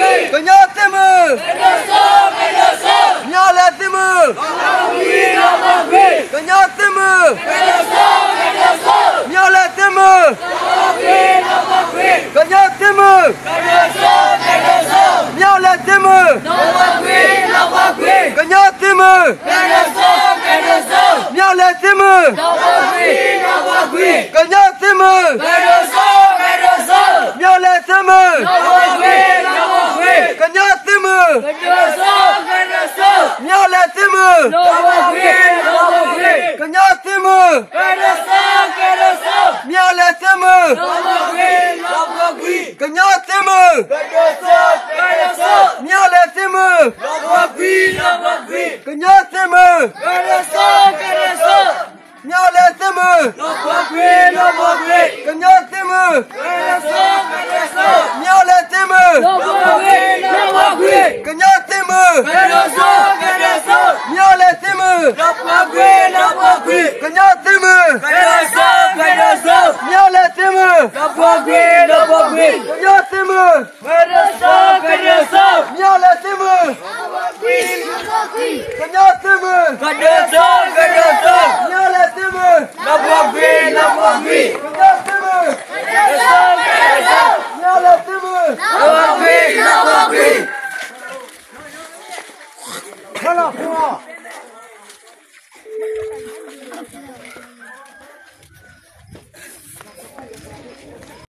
ကညီသ့ၣ်မုၢ်, မ့ၢ်အီၤလဲၣ်သ့ၣ်မုၢ်, ကညီသ့ၣ်မုၢ်, မ့ၢ်အီၤလဲၣ်သ့ၣ်မုၢ်, ကညီသ့ၣ်မုၢ်, မ့ၢ်အီၤလဲၣ်သ့ၣ်မုၢ်, ကညီသ့ၣ်မုၢ်, မ့ၢ်အီၤလဲၣ်သ့ၣ်မုၢ်, ကညီသ့ၣ်မုၢ်, မ့ၢ်အီၤလဲၣ်သ့ၣ်မုၢ်, ကညီသ့ၣ်မုၢ်, မ့ၢ်အီၤလဲၣ်သ့ၣ်မုၢ်, ကညီသ့ၣ်မုၢ်, မ့ၢ်အီၤလဲၣ်သ့ၣ်မုၢ်, ကညီသ့ၣ်မုၢ်, မ့ၢ်အီၤလဲၣ်သ့ၣ်မုၢ်, ကညီသ့ၣ်မုၢ်, မ့ၢ်အီၤလဲၣ်သ့ၣ်မုၢ်, ကညီသ့ၣ်မုၢ်, မ့ၢ်အီၤလဲၣ်သ့ၣ်မုၢ်, ကညီသ့ၣ်မုၢ်, မ့ၢ်အီၤလဲၣ်သ့ၣ်မုၢ်, ကညီသ့ၣ်မုၢ်, မ့ၢ်အီၤလဲၣ်သ့ၣ်မုၢ်, ကညီသ့ၣ်မုၢ်, မ့ၢ်အီၤလဲၣ်သ့ၣ်မုၢ်, ကညီသ့ၣ်မုၢ်, မ့ၢ်အီၤလဲၣ်သ့ၣ်မုၢ်,